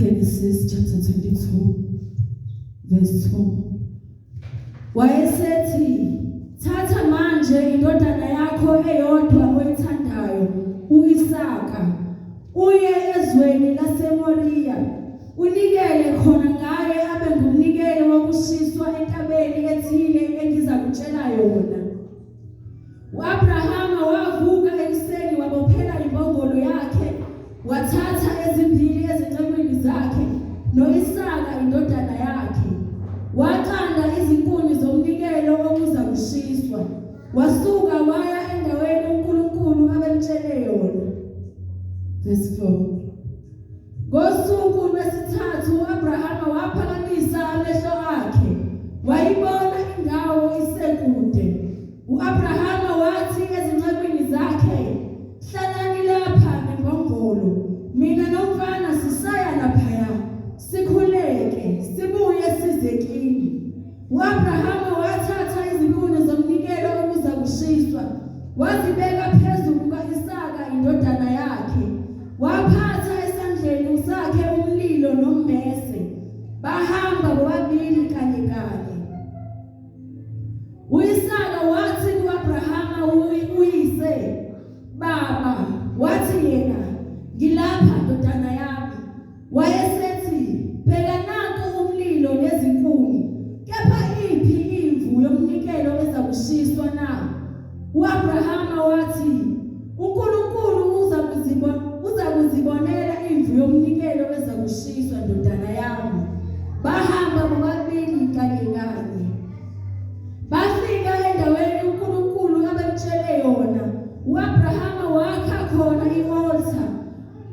Genesis chapter 22 verse 2. Wayesethi, "Thatha manje indodana yakho eyodwa oyithandayo, uIsaka, uye ezweni laseMoriya, unikele khona ngaye abe ngumnikelo wokushiswa entabeni ethile engizakutshela yona." UAbrahama wavuka ekuseni, wabophela imbongolo yakhe, wathatha ezimbili ezincekwini zakhe noIsaka indodana yakhe, wacanda izinkuni zomnikelo okuza kushiswa, wasuka waya endaweni uNkulunkulu abemtshele yona. Verse 4. Ngosuku lwesithathu uAbrahama waphakamisa amehlo akhe, wayibona indawo isekude. UAbrahama wathi ezincekwini zakhe, "Hlalani lapha nembongolo, mina nomfana sisaya laphaya, sikhuleke, sibuye size kini." UAbrahama wathatha izinkuni zomnikelo okuza kushiswa, wazibeka phezu kukaIsaka indodana yakhe, waphatha esandleni sakhe umlilo nommese. Bahamba bobabili kanye kanye. UIsaka wathi kuAbrahama uyise, "Baba." Wathi yena, "Ngilapha, ndodana yami." Wayesethi, "Bheka, nanku umlilo nezinkuni, kepha iphi imvu yomnikelo ezakushiswa na?" UAbrahama wathi, "uNkulunkulu uza kuzibonela imvu yomnikelo ezakushiswa, ndodana yami." Bahamba bobabili kanye kanye. Bafika endaweni uNkulunkulu abemtshele yona. UAbrahama wakha khona ialtar,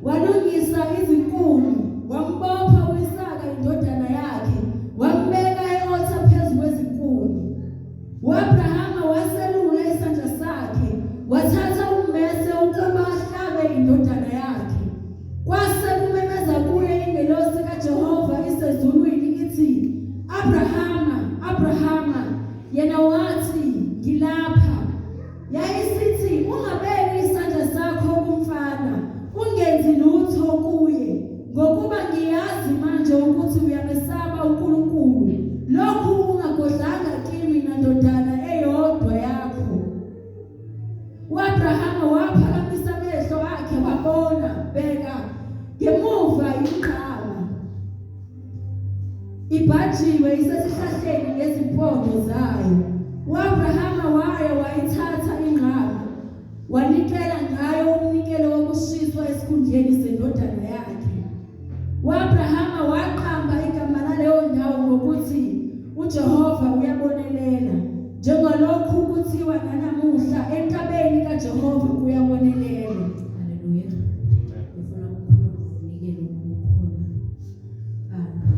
walungisa izinkuni, wambopha uIsaka indodana yakhe, wambeka ealtar phezu kwezinkuni. UAbrahama waselula isandla sakhe, wathatha ummese ukuba ahlabe indodana yakhe. Kwase kumemeza kuye ingelosi kaJehova isezulwini ithi, "Abrahama, Abrahama!" Yena wathi, "Ngilapha." Yayisithi, "Ungabeki isandla sakho kumfana, ungenzi lutho kuye, ngokuba ngiyazi manje ukuthi uyamesaba uNkulunkulu, lokhu ungagodlanga kimi nandodana eyodwa yakho." UAbrahama waphakamisa amehlo akhe, wabona, bheka, ngemuva inqama ibhajiwe isesihlahleni ngezimpondo zayo. UAbrahama waya wayithatha inqama, wanikela ngayo umnikelo wokushiswa esikhundleni sendodana yakhe. UAbrahama waqamba igama laleyo ndawo ngokuthi uJehova uyabonelela, njengalokhu kuthiwa nanamuhla, "Entabeni kaJehova kuyabonelela." Haleluya. Ngifuna ukukhuluma ngomnikelo wokukhona.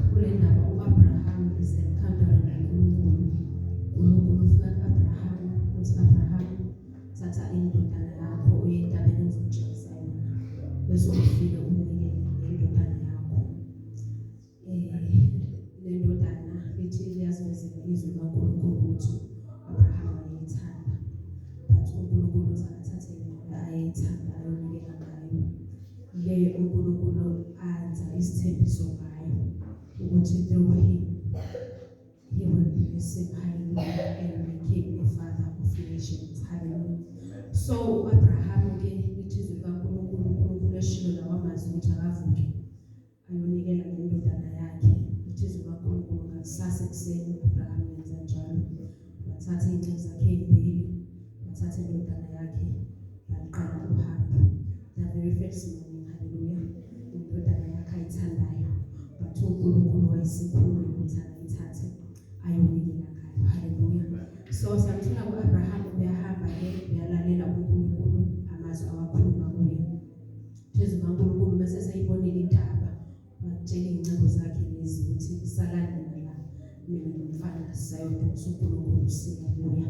Kule ndaba uAbraham is encountering uNkulunkulu. uNkulunkulu ufika kuAbraham uthi, "Abraham, thatha indodana yakho uye entabeni engizokutshengisa yona, bese ufike umnikele ngendodana yakho." Le ndodana, lithi liyazivezela izwi likaNkulunkulu ukuthi Abraham wayeyithanda, but uNkulunkulu uthi akathathe yona ayeyithanda ayonikela ngayo, le uNkulunkulu anza isithembiso ngayo ukuthi through him he will bless him, hallelujah, and make him a father of nations, hallelujah. So uAbraham ke, lithi izwi likaNkulunkulu, uNkulunkulu eshilo lawamazwi ukuthi akavuke ayonikela ngendodana yakhe. Lithi izwi likaNkulunkulu, ngakusasa ekuseni uAbraham wenza njalo, wathatha izinceku zakhe ezimbili, wathatha indodana yakhe, baqala uhambo the very first morning, hallelujah. Indodana yakhe ayithandayo, but uNkulunkulu wayesikhuluma ukuthi akayithathe ayonikela ngayo, hallelujah. So siyamthola ku-Abraham, uyahamba ke, uyalalela uNkulunkulu, amazwi awakhuluma kuye phezu kaNkulunkulu. Bese seyibonile intaba, watshela izinceku zakhe lezi ukuthi, "Salani la, mina nomfana sisayodonsa uNkulunkulu, siyabuya."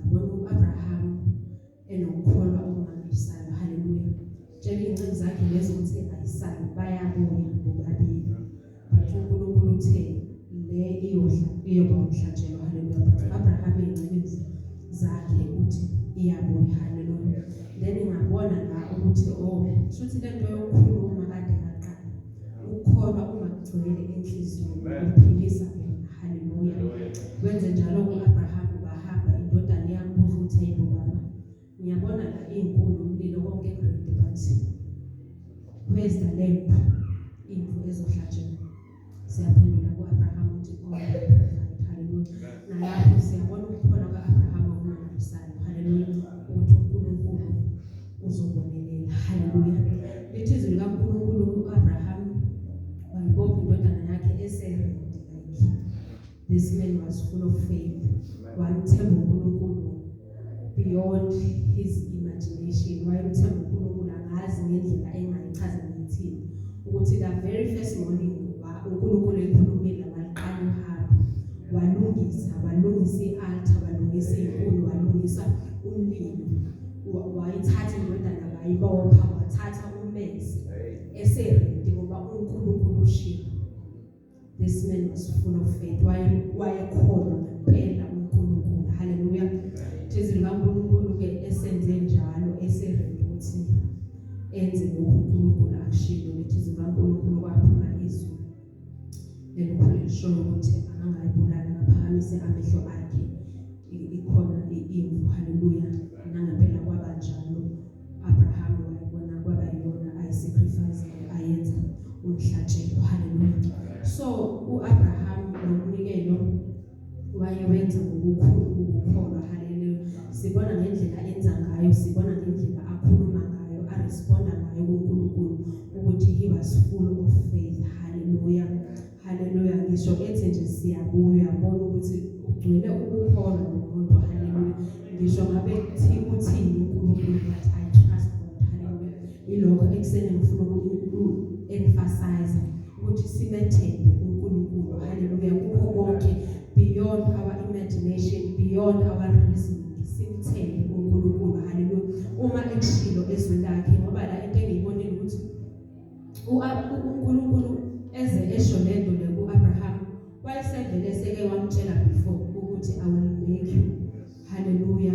Ngabona uAbraham enokukholwa okumangalisayo, haleluya. Tshela izinceku zakhe lezi ukuthi ayisali, bayabuya bobabili, but uNkulunkulu uthe le iyodla, iyoba umhlatshelo, haleluya. But uAbraham izinceku zakhe uthi iyabuya, haleluya. Then ngabona la ukuthi, oh, shuthi lento yokukhuluma kade yaqala. Ukukholwa uma kugcwele enhliziyweni kuphilisa wena. Haleluya. Wenze njalo ku-Abraham, bahamba, indodana iyambuza ukuthi, "Hayibo baba, ngiyabona la izinkuni, umlilo, konke kuready, but where's the lamb, imvu ezohlatshelwa?" Siyaphendula ku-Abraham ukuthi God will provide. Haleluya. Nalapho siyabona ukukholwa ka-Abraham okumangalisayo. Haleluya, ukuthi uNkulunkulu uzobonelela. Haleluya. Lithi izwi likaNkulunkulu, u-Abraham wayibopha indodana yakhe eseready. Like, this man was full of faith, wamthemba uNkulunkulu beyond his imagination. Wayemthemba uNkulunkulu angazi ngendlela engayichaza ngithini, ukuthi the very first morning uNkulunkulu ekhulumile, waqala uhambo, walungisa i-altar, walungisa izinkuni, walungisa umlilo, wayithatha indodana, wayibopha, wathatha ummese eseready ngoba uNkulunkulu ushilo. This man was full of faith. Wayekholwa ngempela uNkulunkulu. Haleluya. Izwi likaNkulunkulu ke, esenze njalo, eseready ukuthi enze lokhu uNkulunkulu akushilo, lithi izwi likaNkulunkulu, kwaphuma izwi elikhulu elishoyo ukuthi angangayibulala, akaphakamise amehlo akhe, ikhona imvu. Haleluya. Nangempela kwaba njalo. Abraham wayibona, kwaba yiyona ayisacrifice, ayenza umhlatshelo. Haleluya. So uAbraham nomnikelo wayewenza ngokukhulu ukukholwa. Haleluya. Sibona ngendlela enza ngayo, sibona ngendlela akhuluma ngayo, aresponda ngayo kuNkulunkulu ukuthi he was full of faith. Haleluya, haleluya. Ngisho ethi nje siyabuya, uyabona ukuthi ugcwele ukukholwa lo muntu. Haleluya. Ngisho ngabe kuthi uthini uNkulunkulu, but I trust God. Haleluya. Ilokho ekuseni ngifuna uku-emphasize ukuthi simethembe uNkulunkulu. Haleluya. Kukho konke, beyond our imagination, beyond our reasoning, simthembe uNkulunkulu. Haleluya. Uma ekushilo ezweni lakhe, ngoba la into engiyibonile ukuthi uNkulunkulu eze esho lento le kuAbraham, wayesevele seke wamtshela before ukuthi, "I will make you," haleluya,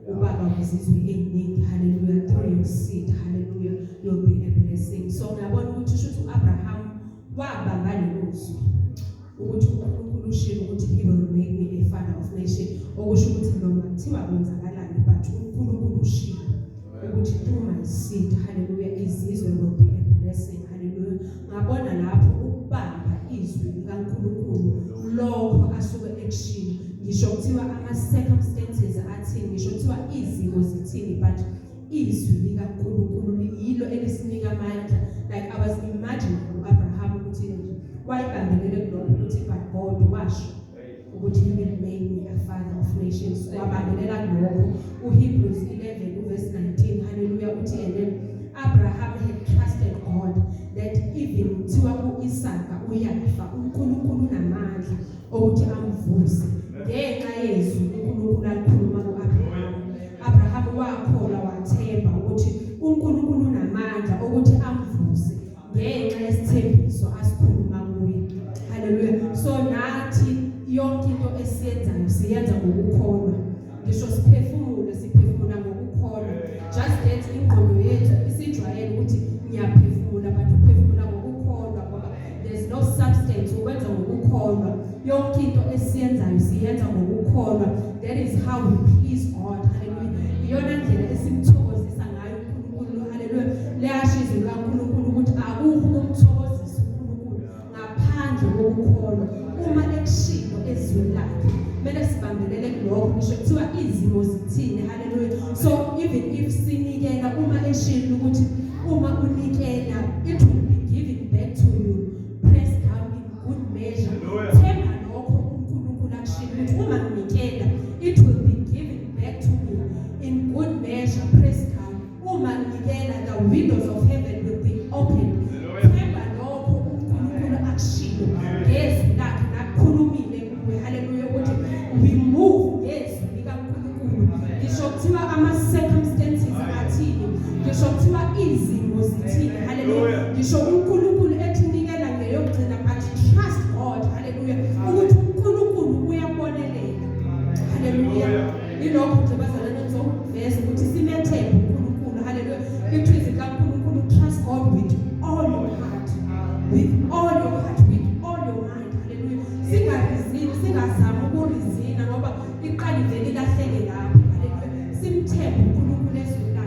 "ubaba wezizwe eziningi," haleluya, "through your seed," haleluya, "you'll be a blessing." So ngiyabona ukuthi shuthi uAbraham wabamba lelo zwi ukuthi uNkulunkulu ushilo ukuthi he will make me a father of nation, okusho ukuthi noma kuthiwa kwenzakalani, but uNkulunkulu ushilo ukuthi through my seed, hallelujah, izizwe will be a blessing. Hallelujah. Ngabona lapho ukubamba izwi likaNkulunkulu, lokho asuke ekushilo, ngisho kuthiwa ama circumstances athini, ngisho kuthiwa izimo zithini, but izwi likaNkulunkulu yilo elisinika amandla. Like, I was imagining uAbraham ukuthi nje wayibambelele kulokho ukuthi but God washo ukuthi he will make me a father of nations. Wabambelela kulokho. uHebrews 11 uverse 19, hallelujah, uthi, "And then Abraham had trusted God that even kuthiwa uIsaka uyafa, uNkulunkulu unamandla ukuthi amvuse," ngenxa yezwi uNkulunkulu alikhuluma kuAbraham. Abraham wakholwa, wathemba ukuthi uNkulunkulu unamandla ukuthi amvuse ngenxa yesithembiso asikhuluma kuye. Haleluya. So nathi yonke into esiyenzayo siyenza ngokukholwa. Ngisho siphefumule, siphefumula ngokukholwa. Just that ingqondo yethu isijwayele ukuthi ngiyaphefumula, but uphefumula ngokukholwa ngoba there's no substance, ukwenza ngokukholwa. Yonke into esiyenzayo siyenza ngokukholwa. That is how we please God. Haleluya. Iyona ndlela esimthokozisa ngayo uNkulunkulu. Haleluya. Liyasho izwi likaNkulunkulu ukuthi akukho ukumthokozisa uNkulunkulu ngaphandle kokukholwa. Uma ekushilo ezwini lakhe, kumele sibambelele kulokho ngisho kuthiwa izimo zithini. Haleluya. So even if sinikela, uma eshilo ukuthi uma unikela, it will be given back to you, pressed down in good measure. Hallelujah. Themba lokho uNkulunkulu akushilo ukuthi uma nginikela, it will be given back to me in good measure, pressed down. Uma nginikela, the windows of heaven will be open. Hallelujah. Themba lokho uNkulunkulu akushilo ngezwi lakhe nakukhulumile kuwe. Haleluya. Ukuthi we move ngezwi likaNkulunkulu, ngisho kuthiwa ama circumstances athini, ngisho kuthiwa izimo zithini. Haleluya. Hallelujah. Ngisho uNkulunkulu ethi nikela ngeyokugcina, but trust God. Haleluya, ukuthi uNkulunkulu uyabonelela. Haleluya. Ilokho nje bazalwane ngizokuveza ukuthi simethembe uNkulunkulu. Haleluya. Lithi izwi likaNkulunkulu, trust God with all your heart, with all uNkulunkulu ezwini.